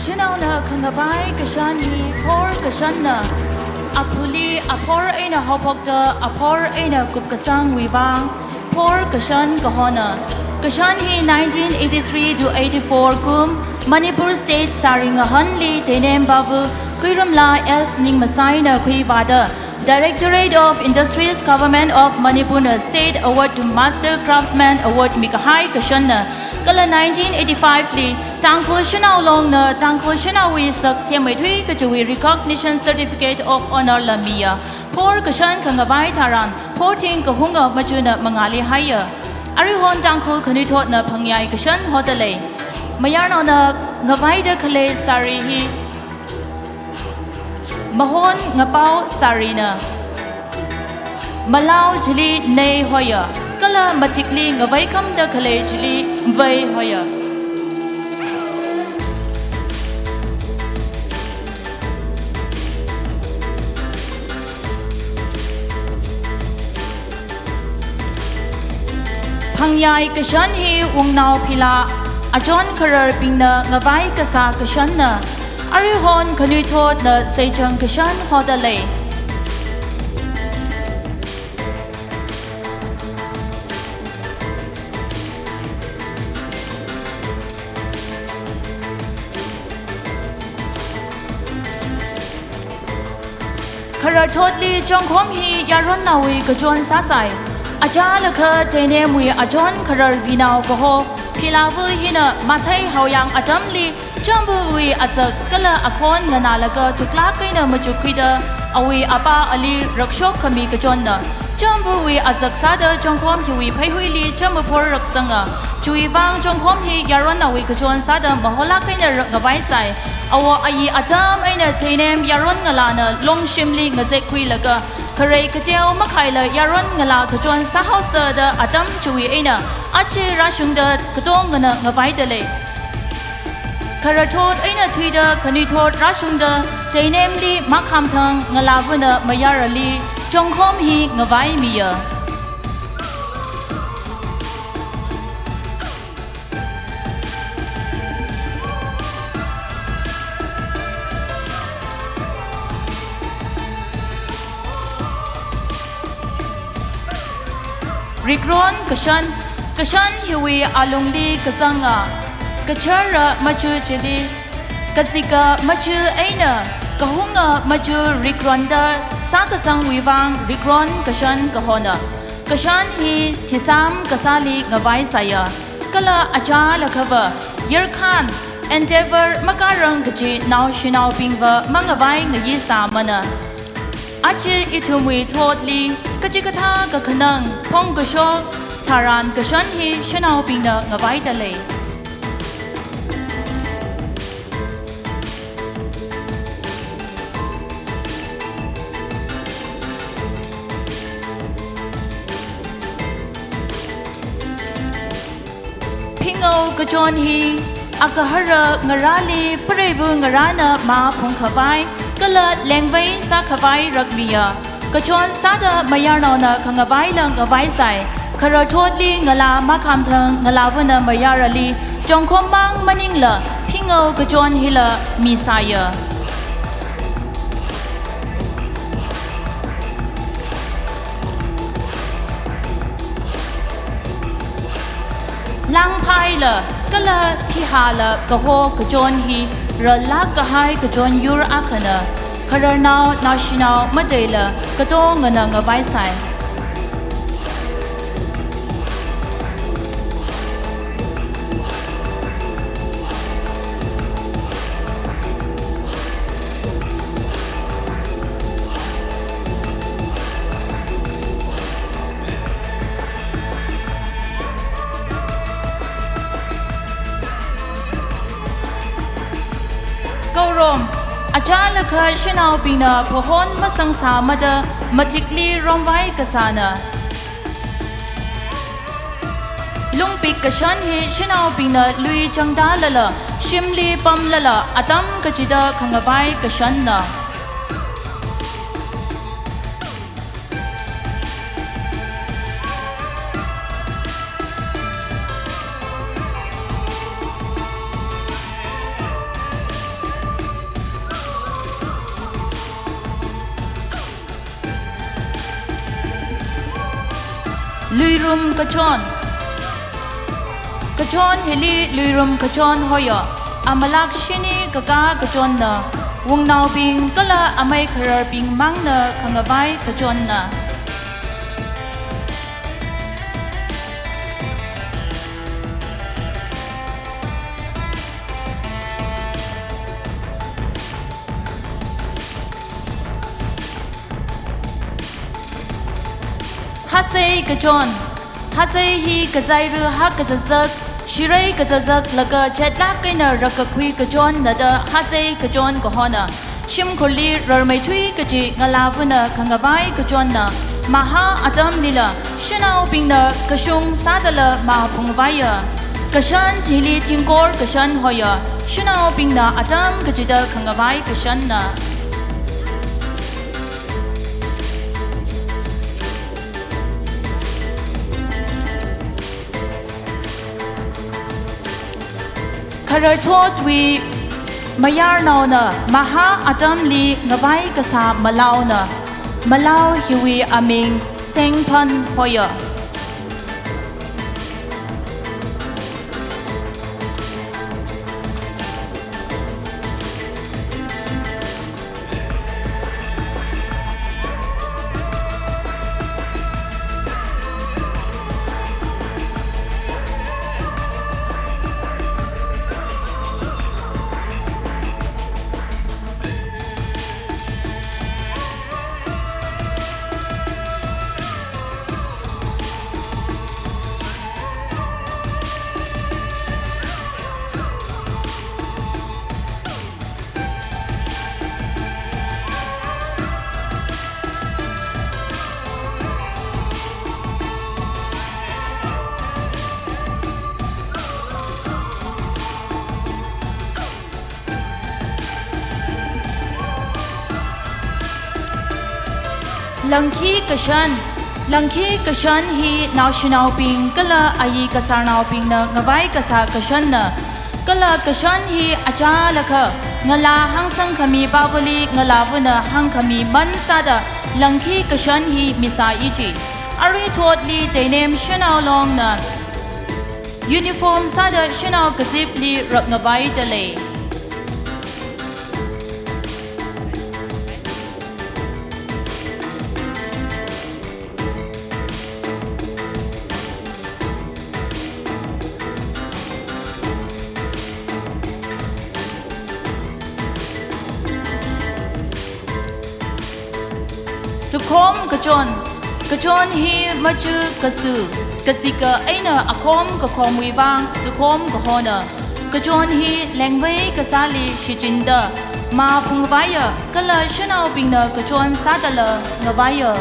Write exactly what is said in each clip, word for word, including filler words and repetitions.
Shanaona khangavai kashan hi phor kashanna. Akhuli aphor eina haophokta aphor eina kupkasangwui vang phor kashan kahona. Kashan hi nineteen eighty-three to eighty-four kum Manipur State Sari Ngahanli Teinem Babu Kuirumla S Ningmasaina khuivāda Directorate of Industries, Government of Manipurna State Award to Master Craftsman Award mikahai kashanna. Kala nineteen eighty-five li Tangkhul Shanao Longna Tangkhul Shanaowui sak themmeithui kachiwui Recognition Certificate of Honor la miya. Phor kashan khangavai tharan phor thing kahunga machuna mangāli haiya. Aruihon Tangkhul khanuithotna phangyai kashan hoda lei. Mayarnaona ngavaida khalei sari hi mahon ngapao sarina. Malao chili nei hoya, kala mathikli ngavai khamda khalei chili mvai hoya. Phangyai kashan hi wungnao phila achon khararbingna ngavai kasā kashanna. Aruihon khanuithotna seichang kashan hoda lei. Khararthotli chongkhom hi yaronnaowui kachon sāsai. Achālakha Teinemwui achon khararvinao kaho Philavu hina mathei haoyang atamli Chambuwui azak kala akhon nganālaga thuklāk eina machukkhuida awui apā ali rakshok khami kachonna. Chambuwui azak sāda chongkhom hiwui pheihuili chambu phor raksanga. Chiwui vang chongkhom hi yaronnaowui kachon sāda maholāk eina rak ngavaisai. Awo ayi atam eina Teinem yaron ngalāna Longshimli ngazekkhuilaga kharei kateo makhaila yaron ngalā kachon sāhaosa da atam chiwui eina achi rāshungda katongana ngavaida lei. Khararthot eina thuida khanuithot rāshungda Teinemli makhamthang ngalāvana mayarali chongkhom hi ngavaimiya. Rikron kashan, kashan hiwui alungli kazanga, kachara machu chili, kazika machu eina, kahunga machu rikronda sākasangwui vang rikron kashan kahona. Kashan hi thisam kasāli ngavaisaiya. Kala achālakhava, yarkhan, endeavour makārang kaji naoshinaobingva mangavai ngayi sāmana. Achi ithumwui thotli kachikathā kakhanang phongkashok tharan kashan hi shanaobingna ngavaida lei. Phingao kachon hi agahara ngarāli pareivu ngarāna maphungkhavai kala lengvai sākhavai rakmiya. Kachon sāda mayarnaona khangavaila ngavaisai. Khararthotli ngalā makhamthang ngalāvana mayarali chongkhommang maningla phingao kachon hila misāya. Langphaila kala phihāla kaho kachon hi rālāk kahai kachon yur akhana. Khararnao naoshinao mateila katongana ngavaisai. Kaorom, achālakha shanaobingna phahon masangsāmada mathikli romvai kasāna. Lungpik kashan hi shanaobingna lui changdalala, shimli pamlala, atam kachida khangavai kashanna. Luirum kachon. Kachon hili luirum kachon hoya. Amalak shini kakā kachonna. Wungnaobing kala amei khararbing mangna khangavai kachonna. Hazei kachon. Hazei hi kazairu ha kazazak, shirei kazazak laga chetlak eina rakakhui kachonna da hazei kachon kahona. Shimkhurli rarmeithui kaji ngalāvana khangavai kachonna. Maha atamlila shanaobingna kashung sādala maphungvaiya. Kashan hili thingkor kashan hoya. Shanaobingna atam kachida khangavai kashanna. Khararthotwui mayarnaona maha atamli ngavai kasā malaona. Malau hiwui aming Sengphan hoya. Langkhi kashan. Langkhi kashan hi naoshinaobing kala ayi kasarnaobingna ngavai kasā kashanna. Kala kashan hi achālakha ngalā hāngsangkhami pāvali ngalāvana hāngkhami man sāda langkhi kashan hi misā iji. Aruithotli teinem shanao longna uniform sāda shanao kazipli rakngavaida lei. Sukhom kachon. Kachon hi machu kasu, kazika eina akhom kakhomwui vang sukhom kahona. Kachon hi lengvei kasāli shichinda maphungvaiya kala shanaobingna kachon sādala ngavaiya.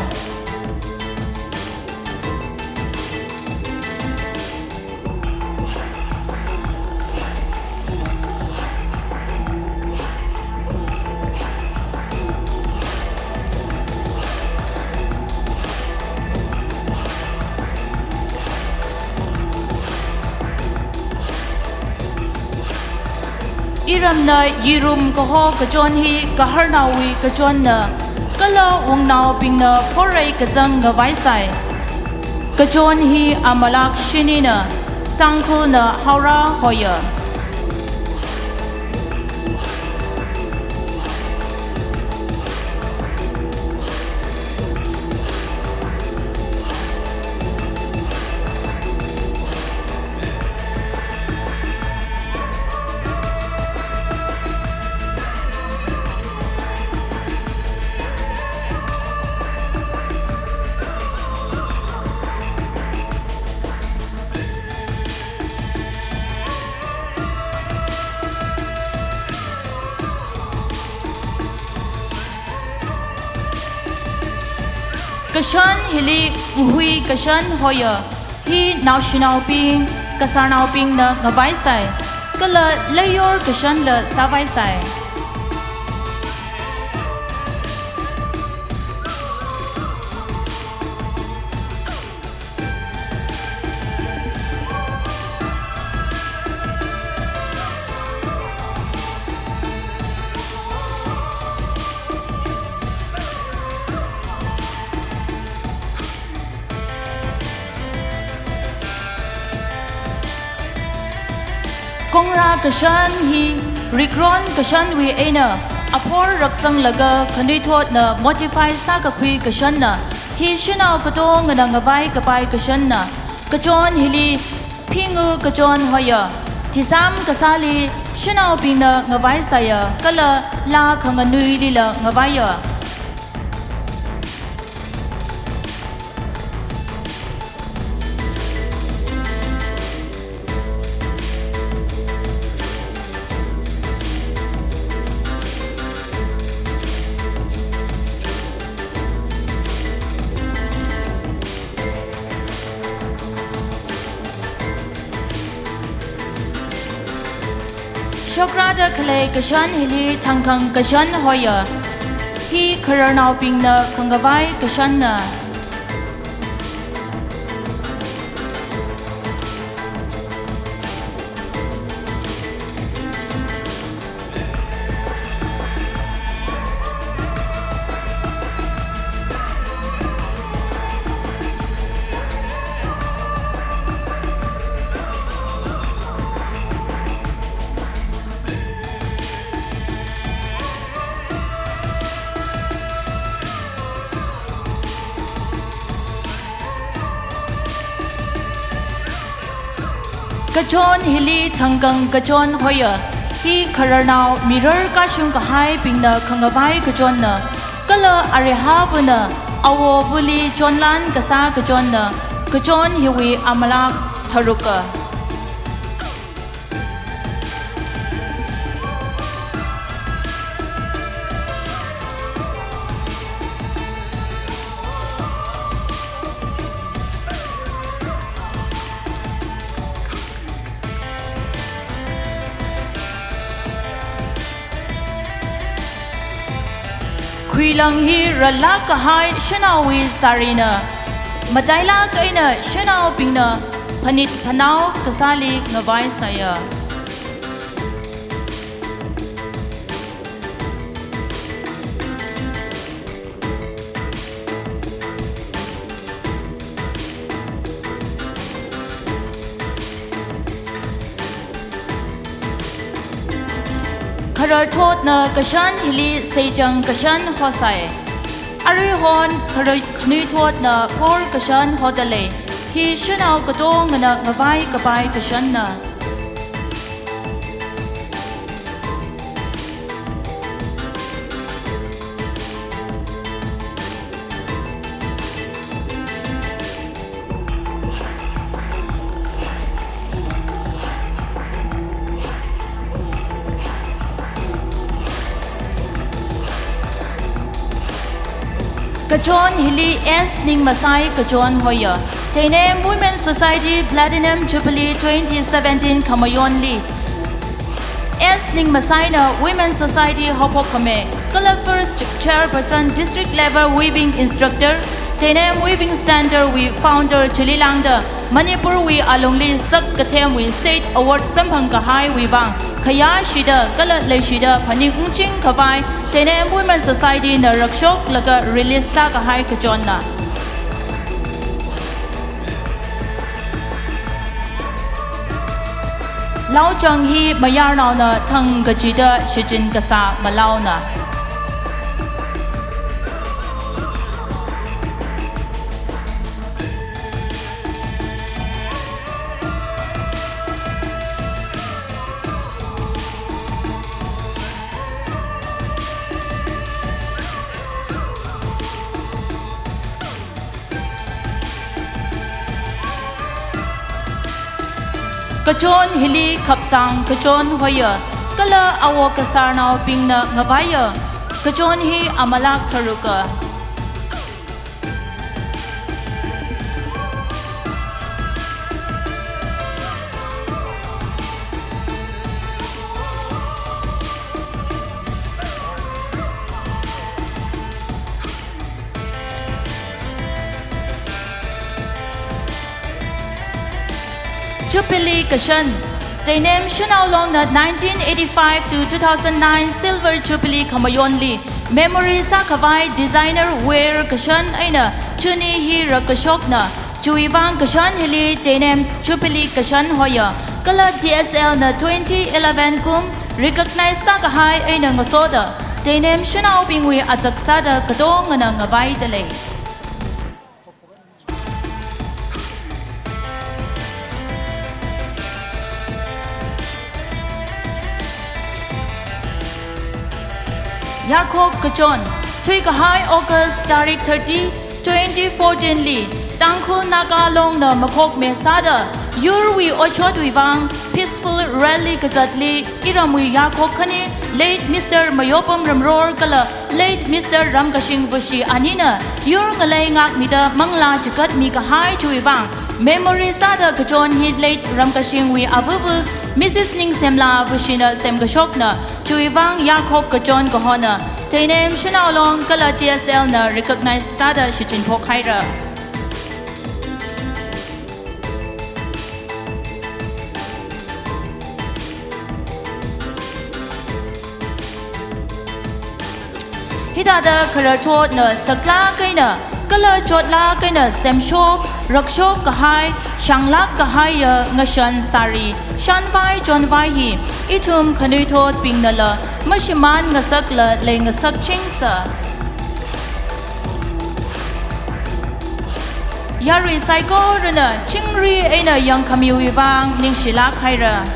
Iramna yirum kaho kachon hi gaharnaowui kachonna, kala wungnaobingna phorei kazang ngavaisai. Kachon hi amalak shinina, Tangkhulna haora hoya. Kashan hili nghui kashan hoya. Hi naoshinaobing, kasarnaobingna ngavaisai, kala leiyor kashanla sāvaisai. Kongra kashan hi rikron kashanwui eina aphor raksanglaga khanuithotna modify sākakhui kashanna. Hi shanao katongana ngavai kapai kashanna. Kachon hili phingu kachon hoya. Thisam kasāli shanaobingna ngavai sāya kala laa khanganuilila ngavaiya. Shokrada khalei kashan hili thangkang kashan hoya. Hi khararnaobingna khangavai kashanna. Kachon hili thangkang kachon hoya. Hi khararnao mirar kashung kahaibingna khangavai kachonna. Kala arihavana awovali chonlan kasā kachonna. Kachon hiwui amalak tharuka. Khuilang hi rālāk kahai shanaowui sarina. Matailāk eina shanaobingna phanit phanao kasāli ngavai sāya. Khararthotna kashan hili seichang kashan hosai. Aruihon kharar-, khanuithotna phor kashan hodalei. Hi shanao katongana ngavai kapai kashanna. Kachon hili S Ningmasai kachon hoya. Teinem Women Society Platinum Jubilee twenty seventeen khamayonli S Ningmasaina Women Society haophok khami, kala first chairperson district level weaving instructor, Teinem Weaving Center wui founder chili lāngda, Manipurwui alungli sak kathemwui state award samphang kahaiwui vang, khayāshida kala leishida phaning ungching khavai, Teinem Women Society na rakshoklaga release sākahai kachonna. Laochang hi mayarnaona thang kachida shichin kasā malaona. Kachon hili khapsang kachon hoya, kala awo kasarnaobingna ngavaiya, kachon hi amalak tharuka. Jubilee kashan. Teinem Shanao Longna nineteen eighty-five to two thousand nine Silver Jubilee khamayonli memory sākhavai designer wear kashan eina chuni hi rakashokna. Chiwui vang kashan hili Teinem Jubilee kashan hoya. Kala T S L na twenty eleven kum recognize sākahai eina ngasoda, Teinem shanaobingwui azak sāda katongana ngavaida lei. Yarkhok kachon, thuikahai August tarik thirty, twenty fourteen li, Tangkhul Naga Longna makhokme sāda, yurwui otshotwui vang peaceful rally kazatli, iramwui yarkhok khani, late Mister Mayopam Ramror kala late Mister Ramkashing Vashi anina yur ngalei ngākmida manglā chigatmi kahai chiwui vang, memory sāda kachon hi late Ramkashingwui avava Missus Ningsemla Vashina semkashokna, chiwui vang yarkhok kachon kahona, Teinem Shanao Long kala T S L na recognize sāda shichinphok haira. Hithāda khararthotna saklāk eina, kala chotlāk eina semshok, rakshok kahai, shanglāk kahaiya ngashan sari, shanvai chonvai hi, ithum khanuithotbingnala, mashimān ngasakla leingasakchingsa. Yarui saikorana chingri eina yangkhamiwui vang ningshilāk haira.